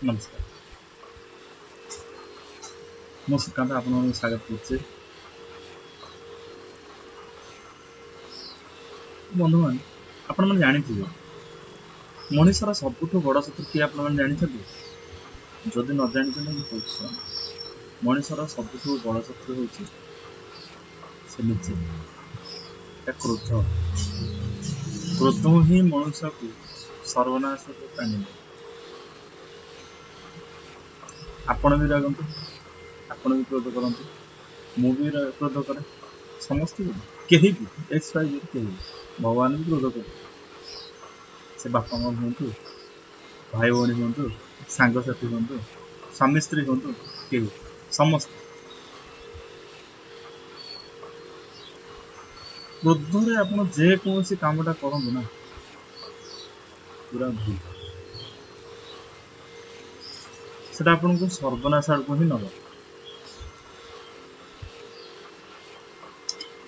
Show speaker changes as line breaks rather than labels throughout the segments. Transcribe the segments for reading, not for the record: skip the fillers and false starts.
ନମସ୍କାର। ମୁଁ ସୁକାନ୍ତ ଆପଣମାନଙ୍କୁ ସ୍ୱାଗତ କରୁଛି। ବନ୍ଧୁମାନେ, ଆପଣମାନେ ଜାଣିଥିବେ ମଣିଷର ସବୁଠୁ ବଡ଼ ଶତ୍ରୁ କିଏ? ଆପଣମାନେ ଜାଣିଛନ୍ତି? ଯଦି ନ ଜାଣିଛନ୍ତି ମୁଁ କହୁଛି, ମଣିଷର ସବୁଠୁ ବଡ଼ ଶତ୍ରୁ ହେଉଛି ସେ ନିଜେ, କ୍ରୋଧ। କ୍ରୋଧ ହିଁ ମଣିଷକୁ ସର୍ବନାଶକୁ ଟାଣିନିଏ। ଆପଣ ବି ରାଗନ୍ତୁ, ଆପଣ ବି କ୍ରୋଧ କରନ୍ତି, ମୁଁ ବି କ୍ରୋଧ କରେ, ସମସ୍ତେ ବି, କେହି ବି, ଏକ୍ସ ୱାଇ ଜେଡ୍ କେହି ବି, ଭଗବାନ ବି କ୍ରୋଧ କରନ୍ତି। ସେ ବାପା ମା ହୁଅନ୍ତୁ, ଭାଇ ଭଉଣୀ ହୁଅନ୍ତୁ, ସାଙ୍ଗସାଥି ହୁଅନ୍ତୁ, ସ୍ୱାମୀ ସ୍ତ୍ରୀ ହୁଅନ୍ତୁ, କେହି, ସମସ୍ତେ। କ୍ରୋଧରେ ଆପଣ ଯେକୌଣସି କାମଟା କରନ୍ତୁ ନା, ପୁରା ଭୁଲ, ସେଟା ଆପଣଙ୍କୁ ସର୍ବନାଶ ଆଡ଼କୁ ହିଁ ନବ।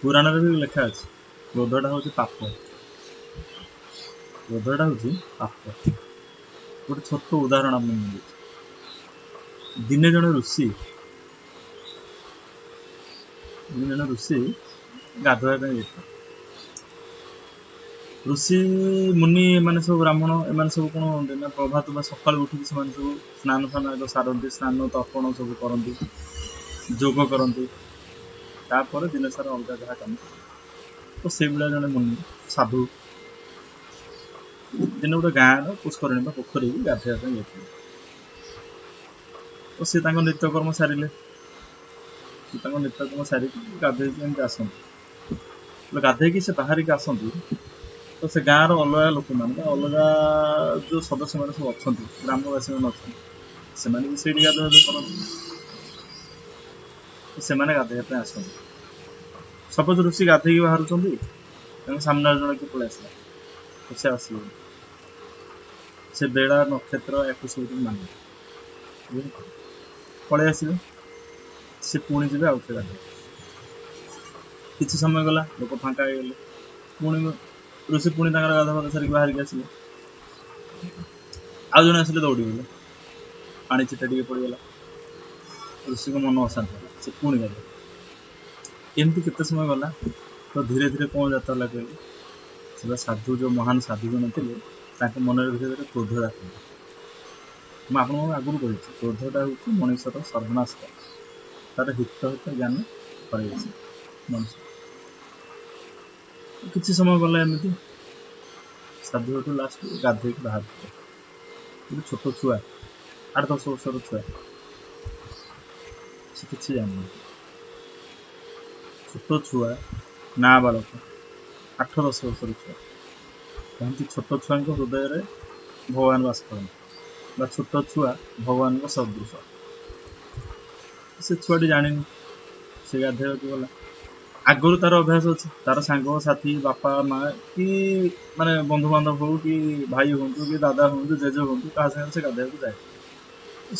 ପୁରାଣରେ ବି ଲେଖା ଅଛି କ୍ରୋଧଟା ହେଉଛି ପାପ, କ୍ରୋଧଟା ହେଉଛି ପାପ। ଗୋଟେ ଛୋଟ ଉଦାହରଣ ଆପଣଙ୍କୁ ଦେଉଛି। ଦିନେ ଜଣେ ଋଷି, ଦିନେ ଜଣେ ଋଷି ଗାଧୋଇବା ପାଇଁ ଯାଇଥିଲେ। ଋଷି ମୁନି ଏମାନେ ସବୁ ବ୍ରାହ୍ମଣ, ଏମାନେ ସବୁ କଣ ହୁଅନ୍ତି ନା, ପ୍ରଭାତ ବା ସକାଳୁ ଉଠିକି ସେମାନେ ସବୁ ସ୍ନାନ ଫାନ ଆଗ ସାରନ୍ତି, ସ୍ନାନ ତର୍ପଣ ସବୁ କରନ୍ତି, ଯୋଗ କରନ୍ତି, ତାପରେ ଦିନ ସାରା ଅଲଗା ଯାହା କାମ କରନ୍ତି। ତ ସେଇଭଳିଆ ଜଣେ ମୁନି ସାଧୁ ଦିନେ ଗୋଟେ ଗାଁର ପୁଷ୍କରିଣୀ ବା ପୋଖରୀକୁ ଗାଧୋଇବା ପାଇଁ ଯାଇଥିଲେ। ତ ସେ ତାଙ୍କ ନିତ୍ୟକର୍ମ ସାରିଲେ, ସେ ତାଙ୍କ ନିତ୍ୟକର୍ମ ସାରିକି ଗାଧୋଇକି ଏମିତି ଆସନ୍ତି। ଗାଧୋଇକି ସେ ବାହାରିକି ଆସନ୍ତି, ତ ସେ ଗାଁର ଅଲଗା ଲୋକମାନେ ବା ଅଲଗା ଯୋଉ ସଦସ୍ୟମାନେ ସବୁ ଅଛନ୍ତି, ଗ୍ରାମବାସୀମାନେ ଅଛନ୍ତି, ସେମାନେ ବି ସେଇଠି ଗାଧୋଇବା କରନ୍ତି। ତ ସେମାନେ ଗାଧୋଇବା ପାଇଁ ଆସନ୍ତି। ସପୋଜ ଋଷି ଗାଧୋଇକି ବାହାରୁଛନ୍ତି, ତାଙ୍କ ସାମ୍ନାରେ ଜଣେ କିଏ ପଳେଇ ଆସିଲା, ତ ସେ ଆସିବେନି। ସେ ବେଳା ନକ୍ଷତ୍ର ୟାକୁ ସବୁ ମାନେ ପଳେଇ ଆସିବେ, ସେ ପୁଣି ଯିବେ ଆଉ ଥରେ ଗାଧୋଇବେ। କିଛି ସମୟ ଗଲା, ଲୋକ ଫାଙ୍କା ହେଇଗଲେ, ପୁଣି ଋଷି ପୁଣି ତାଙ୍କର ଗାଧୁଆ ପାଧୁଆ ସାରିକି ବାହାରିକି ଆସିଲେ। ଆଉ ଜଣେ ଆସିଲେ ଦୌଡ଼ିଗଲେ, ପାଣି ଛିଟା ଟିକେ ପଡ଼ିଗଲା, ଋଷିଙ୍କ ମନ ଅଶାନ୍ତ ହେଲା, ସେ ପୁଣି ଗାଧୋଇଲେ। ଏମିତି କେତେ ସମୟ ଗଲା, ତ ଧୀରେ ଧୀରେ କଣ ଜାତ ହେଲା କହିଲେ, ସେ ସାଧୁ ଯୋଉ ମହାନ ସାଧୁ ଜଣେ ଥିଲେ, ତାଙ୍କ ମନରେ ଧୀରେ ଧୀରେ କ୍ରୋଧ ଜାତ ହେଲା। ମୁଁ ଆପଣଙ୍କୁ ଆଗରୁ କହିଛି, କ୍ରୋଧଟା ହେଉଛି ମଣିଷର ସର୍ବନାଶ, ତାର ହିତ ହିତ ଜ୍ଞାନ ହରାଇଛି ମଣିଷ। କିଛି ସମୟ ଗଲା ଏମିତି, ସାଧୁ ହେଠୁ ଲାଷ୍ଟ ଗାଧୋଇକି ବାହାରିଥିଲେ। ଗୋଟେ ଛୋଟ ଛୁଆ, 8-10 ବର୍ଷର ଛୁଆ, ସେ କିଛି ଜାଣିନି, ଛୋଟ ଛୁଆ, ନାବାଳକ, 8-10 ବର୍ଷର ଛୁଆ। କହନ୍ତି ଛୋଟ ଛୁଆଙ୍କ ହୃଦୟରେ ଭଗବାନ ବାସ କରନ୍ତି, ବା ଛୋଟ ଛୁଆ ଭଗବାନଙ୍କ ସଦୃଶ। ସେ ଛୁଆଟି ଜାଣିନି, ସେ ଗାଧୋଇବାକୁ ଗଲା। ଆଗରୁ ତାର ଅଭ୍ୟାସ ଅଛି, ତାର ସାଙ୍ଗସାଥି, ବାପା ମା କି ମାନେ ବନ୍ଧୁବାନ୍ଧବ ହଉ କି ଭାଇ ହୁଅନ୍ତୁ କି ଦାଦା ହୁଅନ୍ତୁ, ଜେଜେ ହୁଅନ୍ତୁ, କାହା ସାଙ୍ଗରେ ସେ ଗାଧୋଇବାକୁ ଯାଏ।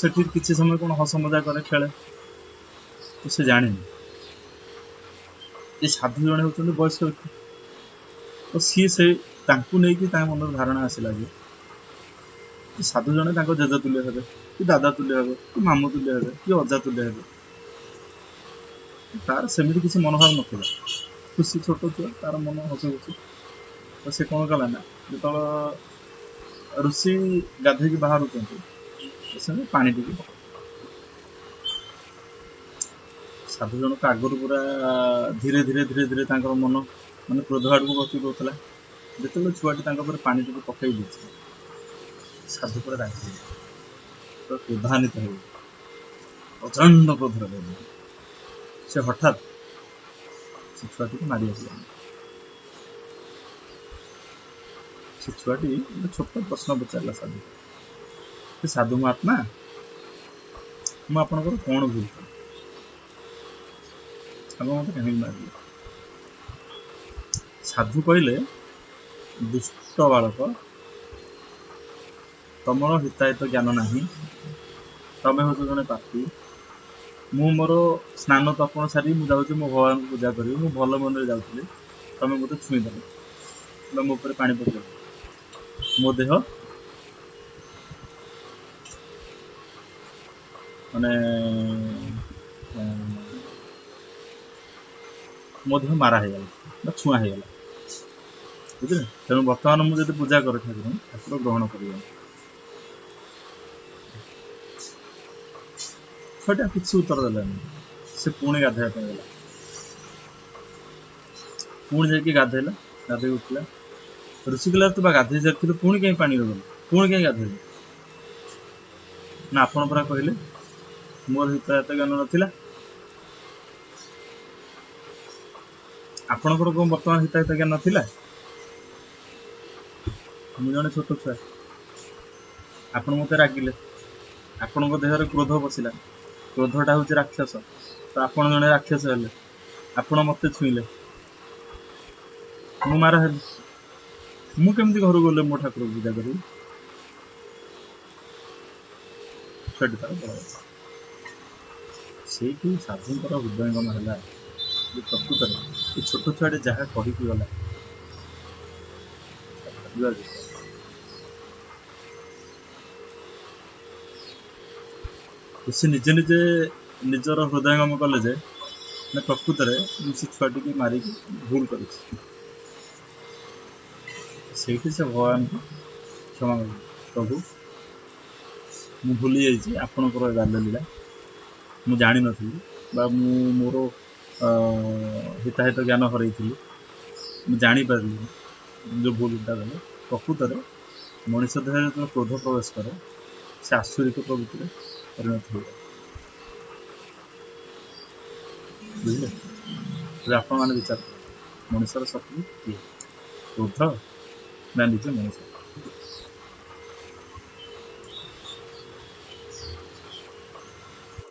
ସେଠି କିଛି ସମୟ କଣ ହସ ମଜା କରେ, ଖେଳେ। ତ ସେ ଜାଣିନି ଏ ସାଧୁ ଜଣେ ହେଉଛନ୍ତି ବୟସ୍କ ବ୍ୟକ୍ତି। ତ ସିଏ ସେ ତାଙ୍କୁ ନେଇକି ତାଙ୍କ ମନରେ ଧାରଣା ଆସିଲା ଯେ ସାଧୁ ଜଣେ ତାଙ୍କ ଜେଜେ ତୁଲ୍ୟ ହେବେ, କି ଦାଦା ତୁଲ୍ୟ ହେବେ, କି ମାମୁଁ ତୁଲ୍ୟ ହେବେ, କି ଅଜା ତୁଲ୍ୟ ହେବେ। ତାର ସେମିତି କିଛି ମନୋଭାବ ନଥିଲା, ଖୁସି, ଛୋଟ ଛୁଆ, ତାର ମନ ହସ ଖୁସି। ତ ସେ କଣ କଲା ନା, ଯେତେବେଳେ ଋଷି ଗାଧୋଇକି ବାହାରୁଛନ୍ତି, ସେ ପାଣି ଟିକେ ପକେଇଲେ। ସାଧୁ ଜଣକ ଆଗରୁ ପୁରା ଧୀରେ ଧୀରେ ଧୀରେ ଧୀରେ ତାଙ୍କର ମନ ମାନେ କ୍ରୋଧ ଆଡ଼କୁ ଗତି କରୁଥିଲା। ଯେତେବେଳେ ଛୁଆଟି ତାଙ୍କ ଉପରେ ପାଣି ଟିକେ ପକେଇ ଦେଇଛି, ସାଧୁ ପୁରା ରାଗିଗଲେ, ପୁରା କ୍ରୋଧାନ୍ୱିତ ହେଇଗଲେ, ପ୍ରଚଣ୍ଡ କ୍ରୋଧରେ ହେଇଗଲେ। ସେ ହଠାତ୍ ସେ ଛୁଆଟିକୁ ମାରିବାକୁ ଲାଗିଲେ। ସେ ଛୁଆଟି ଗୋଟେ ଛୋଟ ପ୍ରଶ୍ନ ପଚାରିଲା ସାଧୁ, ସେ ସାଧୁ ମହାତ୍ମା, ମୁଁ ଆପଣଙ୍କର କଣ ଭୁଲ କଲି, ଆପଣ ମତେ କାହିଁକି ମାରିଲେ? ସାଧୁ କହିଲେ, ଦୁଷ୍ଟ ବାଳକ, ତମର ହିତାହିତ ଜ୍ଞାନ ନାହିଁ, ତମେ ହଉଛ ଜଣେ ପାପୀ। ମୁଁ ମୋର ସ୍ନାନ ତର୍ପଣ ସାରି ମୁଁ ଯାଉଛି ମୋ ଭଗବାନଙ୍କୁ ପୂଜା କରିବି, ମୁଁ ଭଲ ମନରେ ଯାଉଥିଲି, ତମେ ମୋତେ ଛୁଇଁଦେଲ ବା ମୋ ଉପରେ ପାଣି ପକେଇଲ, ମୋ ଦେହ ମାନେ ମୋ ଦେହ ମାରା ହେଇଗଲା ବା ଛୁଆଁ ହେଇଗଲା, ବୁଝିଲେ? ତେଣୁ ବର୍ତ୍ତମାନ ମୁଁ ଯଦି ପୂଜା କରେ ଠାକୁରଙ୍କୁ, ଠାକୁର ଗ୍ରହଣ କରିବେନି। ଛୁଆଟା କିଛି ଉତ୍ତର ଦେଲାନି। ସେ ପୁଣି ଗାଧୋଇବା ପାଇଁ ଗଲା, ପୁଣି ଯାଇକି ଗାଧୋଇଲା, ଗାଧୋଇ ଉଠିଲା। ଋଷି କହିଲା, ତୁ ବା ଗାଧୋଇ ସାରିଥିଲୁ, ପୁଣି କାହିଁ ପାଣିରେ ଗଲୁ, ପୁଣି କାହିଁ ଗାଧୋଇଲୁ? ନା ଆପଣ ପରା କହିଲେ ମୋର ହିତାହିତ ଜ୍ଞାନ ନଥିଲା। ଆପଣଙ୍କର କଣ ବର୍ତ୍ତମାନ ହିତାହିତ ଜ୍ଞାନ ନଥିଲା? ମୁଁ ଜଣେ ଛୋଟ ଛୁଆ, ଆପଣ ମତେ ରାଗିଲେ, ଆପଣଙ୍କ ଦେହରେ କ୍ରୋଧ ପଶିଲା, କ୍ରୋଧଟା ହଉଛି ରାକ୍ଷସ, ତ ଆପଣ ଜଣେ ରାକ୍ଷସ ହେଲେ, ଆପଣ ମତେ ଛୁଇଁଲେ, ମୁଁ ମାର ହେଲି, ମୁଁ କେମିତି ଘରକୁ ଗଲେ ମୋ ଠାକୁରକୁ ପୂଜା କରିବି? ଛୁଆଟି ତାର ବଡ଼ କଥା। ସେଇଠି ସାଧୁଙ୍କର ହୃଦୟଙ୍ଗମ ହେଲା ଯେ ପ୍ରକୃତରେ ଏ ଛୋଟ ଛୁଆଟି ଯାହା କହିକି ଗଲା ଭାବିବା ଯୋଗ୍ୟ। ସେ ନିଜେ ନିଜେ ନିଜର ହୃଦୟଙ୍ଗମ କଲେ ଯେ ନା ପ୍ରକୃତରେ ମୁଁ ସେ ଛୁଆଟିକି ମାରିକି ଭୁଲ କରିଛି। ସେଇଠି ସେ ଭଗବାନଙ୍କୁ କ୍ଷମା ମାଗିଲେ, ପ୍ରଭୁ ମୁଁ ଭୁଲି ଯାଇଛି ଆପଣଙ୍କର ଏ ବାଲ୍ୟଲୀଳା, ମୁଁ ଜାଣିନଥିଲି ବା ମୁଁ ମୋର ହିତାହିତ ଜ୍ଞାନ ହରେଇଥିଲି, ମୁଁ ଜାଣିପାରିଲିନି ଯେଉଁ ଭୁଲଟା କଲେ। ପ୍ରକୃତରେ ମଣିଷ ଦେହରେ ଯେତେବେଳେ କ୍ରୋଧ ପ୍ରବେଶ କରେ ସେ ଆସୁରିକ ପ୍ରବୃତ୍ତିରେ ପରିଣତ ହୋଇଯାଏ, ବୁଝିଲେ? ତେବେ ଆପଣମାନେ ବିଚାର କରନ୍ତୁ, ମଣିଷର ଶତ୍ରୁ କିଏ, କ୍ରୋଧ ନା ନିଜେ ମଣିଷ?